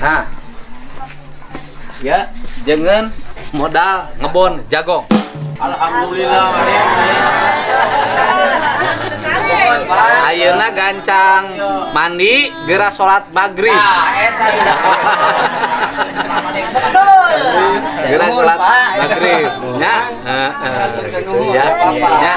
Nah. Ya, jangan modal ngebon jagong. Alhamdulillah. Ayeuna gancang mandi geura salat maghrib. Geura salat maghrib. Ya, heeh, gitu ya. Ya.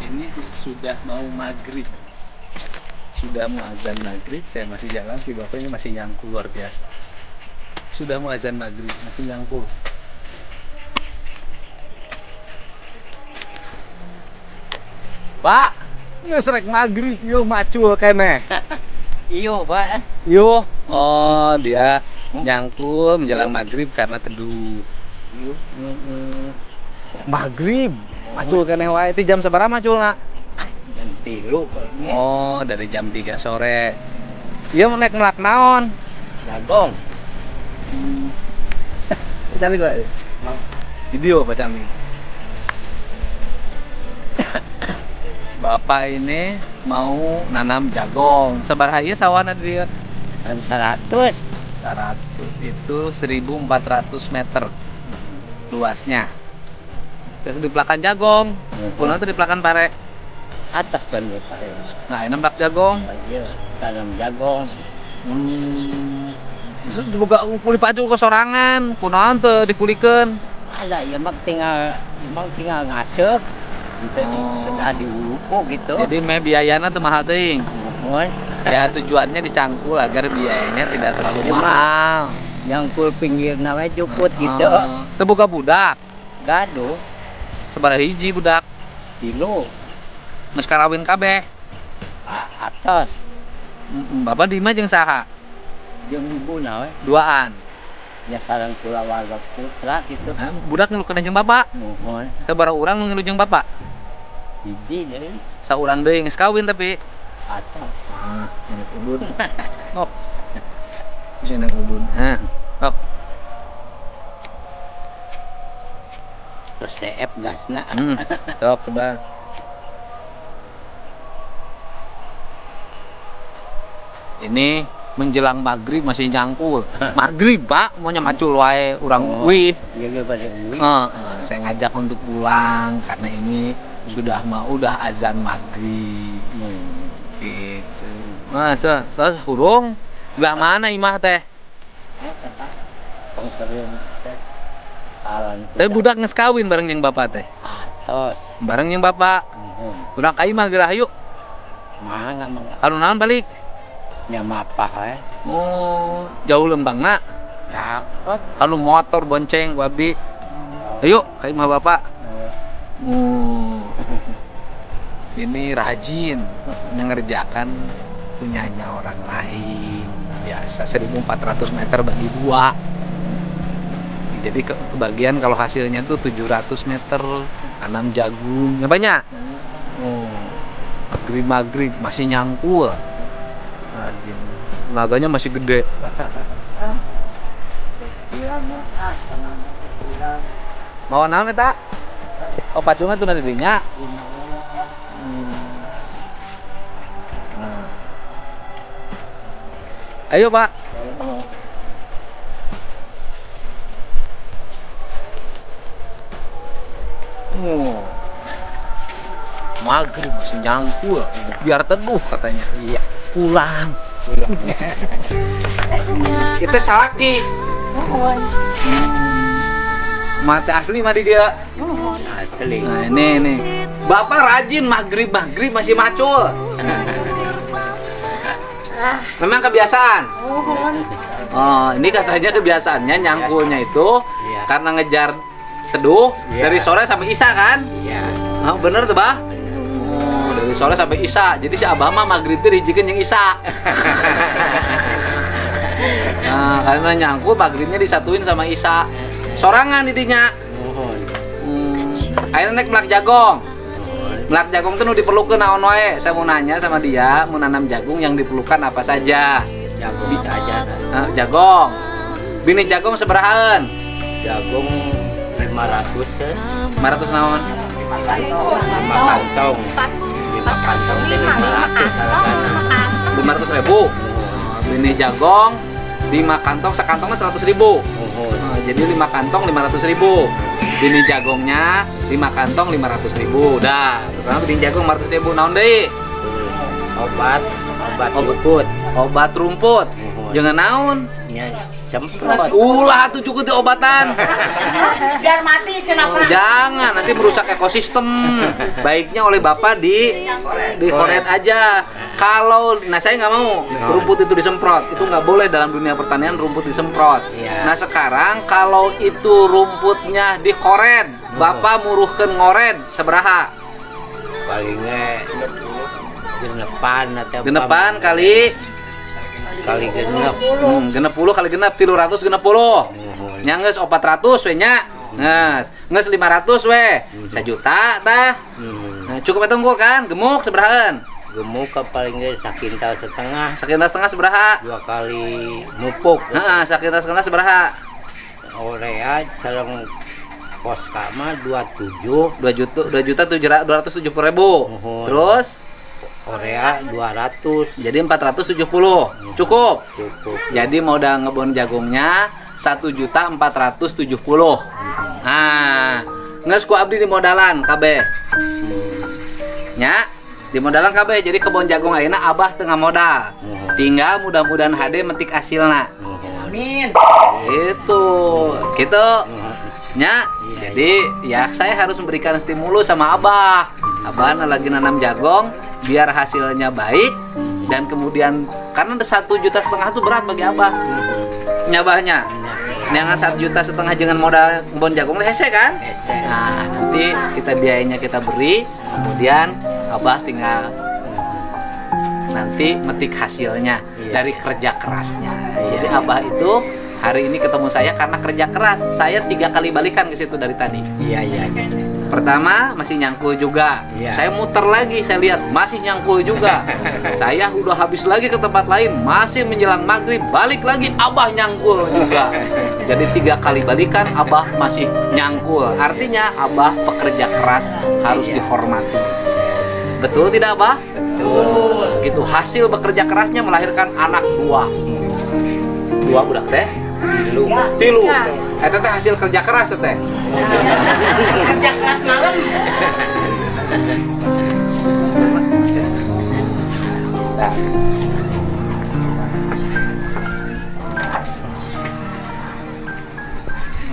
Ini sudah mau maghrib, sudah mau azan maghrib, saya masih jalan, si bapak ini masih nyangkul luar biasa. Sudah mau azan maghrib, masih nyangkul. Pak, geus rek maghrib, yo macul keneh. Iyo, Pak. Yo, oh dia nyangkul menjelang maghrib karena teduh. Iyo. Maghrib, macul keneh wae. Itu jam sabaraha maculna? Jam 3. Oh, dari jam 3 sore. Iya naik melak naon? Jagong. Cantik gak? Video Pak cantik. Bapak ini mau nanam jagong. Sabaraha ieu sawana dia? 100. 100 itu 1400 meter luasnya. Terus di belakang jagong, pulang itu di belakang pare. Atas kan pare. Nah, ini belak jagong. Iya, tanam jagong. Boga kuli pacul ke sorangan, kunaon teu dikulikeun? Ala ya mak tinggal ngasep. Oh. Diuku gitu. Jadi meh biayana teu mahal teuing. Muhun. Ya tujuannya dicangkul agar biayanya tidak terlalu mahal. Nyangkul pinggirna we juput gitu. Teu boga budak. Gaduh. Sabaraha hiji budak? 3. Geus karawin kabeh. Atos. Bapak di imah jeung saha? Jeung ibuna we. Duaan. Ya sareng kulawarga putra gitu. Nah, budak ngelukeun jeung bapak. Muhun. Sabaraha urang nu ngilu jeung bapak? Hiji deui. Saurang deui geus kawin tapi. Atos. Enak ubun. Nok. Bisa enak ubun. Hah. Nok. Terus CF gasna. Sok coba. Ini menjelang maghrib masih nyangkul. Maghrib, Pak, maunya macul wae urang uih. Iya pada uih. Saya ngajak untuk pulang karena ini sudah mau udah azan maghrib. Gitu. Masa terus hurung belah mana imah teh? Tapi budak geus kawin bareng jeung bapak teh. Atos. Bareng jeung bapak. Urang ka imah geura hayu. Mangga mangga. Anu naon balik? Nya mapah we. Oh, jauh lembangna. Cakep. Kalau motor bonceng ku abdi. Ayo ka imah bapak. Ini rajin mengerjakan punyanya orang lain. Biasa 1400 meter bagi 2. Jadi kebagian kalau hasilnya tuh 700 meter tanam jagung. Ya banyak. Oh. Maghrib-maghrib masih nyangkul. Rajin. Tenaganya masih gede. Mau naon eta? Oh, paculna tuh di dinya. Nah. Ayo, Pak. Oh. Maghrib masih nyangkul, biar teduh katanya. Iya, pulang. Itu salaki. Mati asli mati dia. Asli. Nah, ini nih. Bapak rajin maghrib maghrib masih macul. Memang kebiasaan. Oh, ini katanya kebiasaannya nyangkulnya itu karena ngejar teduh dari sore sampai isya kan? Iya. Oh, bener tuh, Bah? Oh, dari sore sampai isya. Jadi si Abah mah maghrib tuh dijikeun yang isya. Nah, karena nyangkul maghribnya disatuin sama isya. Sorangan didinya. Muhun. Ayeuna nek melak jagong. Melak jagong tuh nu diperlukan naon wae? Saya mau nanya sama dia, mau nanam jagung yang diperlukan apa saja? Jagung saja. Eh, jagong. Bini jagung seberahaan? Jagung 500 ya. 500 naon? 5 kantong. 5 kantong teh 500 hargana. 500 ribu. Bini jagong 5 kantong, sekantongnya 100 ribu. Muhun. Eh, jadi 5 kantong 500 ribu. Bini jagongnya 5 kantong 500 ribu. Udah, pertama bini jagung 500 ribu. Naon deui? Obat, obat Obat. rumput. Obat rumput. Muhun. Jangan naon? Nya semprot. Ulah tuh cukup diobatan. Biar mati cenah. Oh, jangan, nanti merusak ekosistem. Baiknya oleh Bapak di koret aja. Kalau, nah saya nggak mau rumput itu disemprot. Itu nggak boleh dalam dunia pertanian rumput disemprot. Iya. Nah sekarang kalau itu rumputnya dikoret, Bapak muruhkeun ngored seberaha? Palingnya genepan atau Genepan kali kali genep. 60 kali genep 360. Muhun. Nya geus 400 we nya. Geus, geus 500 we. Sajuta tah. Nah, cukup eta unggul kan? Gemuk seberahaan? Gemuk ke paling ge sakintal setengah. Sakintal setengah seberaha? 2 kali mupuk. Heeh, sakintal setengah seberaha? Urea sareng Phonska mah 27. 2 juta, 2 juta 270 ribu. Muhun. Terus Urea 200. Jadi 470. Cukup. Cukup. Jadi modal ngebon jagungnya 1.470.000. Nah, geus ku abdi di modalan kabeh. Nya, di modalan kabeh. Jadi kebon jagung ayeuna abah tengah modal. Tinggal mudah-mudahan hade metik hasilna. Amin. Itu, gitu. Nya, jadi ya saya harus memberikan stimulus sama abah. Abah lagi nanam jagung biar hasilnya baik dan kemudian karena 1,5 juta tuh berat bagi abah. Nyabahnya. Yang 1,5 juta dengan modal kebon jagung teh hese kan? Hese. Nah, nanti kita biayanya kita beri, kemudian abah tinggal nanti metik hasilnya dari kerja kerasnya. Jadi abah itu hari ini ketemu saya karena kerja keras. Saya 3 kali balikan ke situ dari tadi. Iya. Pertama masih nyangkul juga. Saya muter lagi, saya lihat masih nyangkul juga. Saya udah habis lagi ke tempat lain, masih menjelang maghrib, balik lagi abah nyangkul juga. Jadi 3 kali balikan abah masih nyangkul. Artinya abah pekerja keras harus dihormati. Betul tidak, Abah? Betul. Gitu, hasil bekerja kerasnya melahirkan anak 2. 2 budak teh? Tilu. Tilu. Eta teh hasil kerja keras teh. Hasil kerja keras malam. Nah.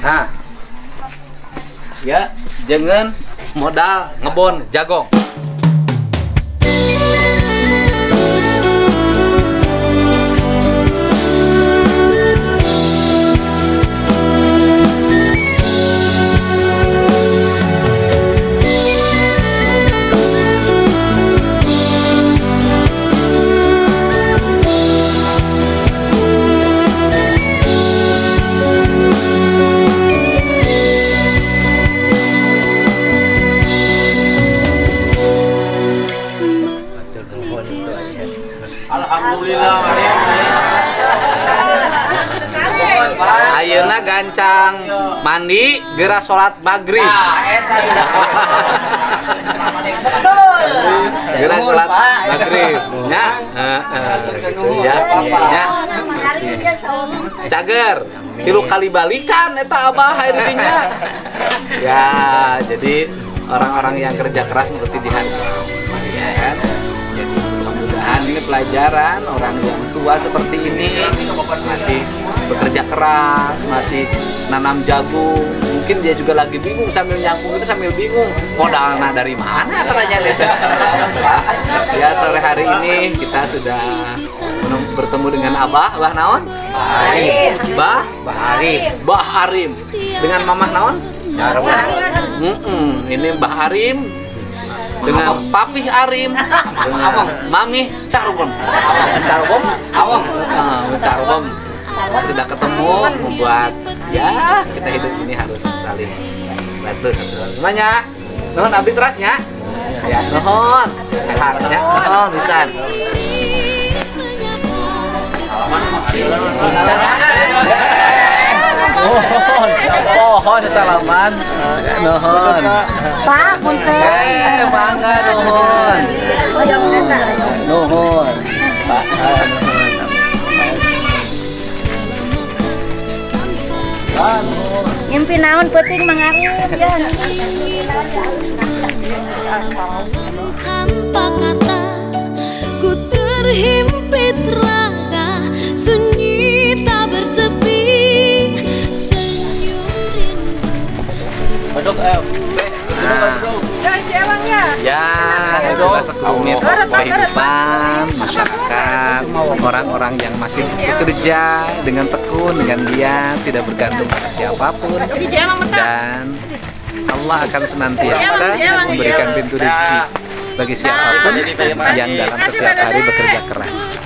Nah. Ya, jangan modal ngebon jagong. Alhamdulillah. Ayeuna gancang mandi geura salat maghrib. Betul. Geura salat maghrib. Nya, heeh, gitu ya. Nya. Cager. 3 kali balikan eta abah aya di dinya. Ya, jadi orang-orang yang kerja keras mengerti dihargai. Ya kan? Jadi mudah-mudahan ini pelajaran orang yang tua seperti ini masih bekerja keras, masih nanam jagung. Mungkin dia juga lagi bingung sambil nyangkung itu, sambil bingung modalnya dari mana katanya dia. Ya, sore hari ini kita sudah bertemu dengan Abah, Abah naon? Arif. Bah, Bah Arif. Bah Arim. Dengan Mamah naon? Jarwan. Ini Mbah Arim dengan Papih Arim dengan Mami Carbon. Carbon? Awang. Ah, Carbon. Sudah ketemu, membuat ya kita hidup ini harus saling bantu satu sama lainnya. Nuhun, abdi terasnya. Ya, nuhun. Sehat ya. Nuhun pisan. Nuhun. Pohon sesalaman. Nuhun. Pak, punten. Eh, mangga, nuhun. Nuhun. Pak, nuhun. Ah, nuhun. Ngimpi naon peuting, Mang Arif ya. Tanpa kata ku terhimpit raga, sunyi tak bertepi, senyum rindu. Beduk eh. Nah, ya, itulah sekelumit kehidupan masyarakat, orang-orang yang masih bekerja dengan tekun, dengan giat, tidak bergantung pada siapapun, dan Allah akan senantiasa memberikan pintu rezeki bagi siapapun yang dalam setiap hari bekerja keras.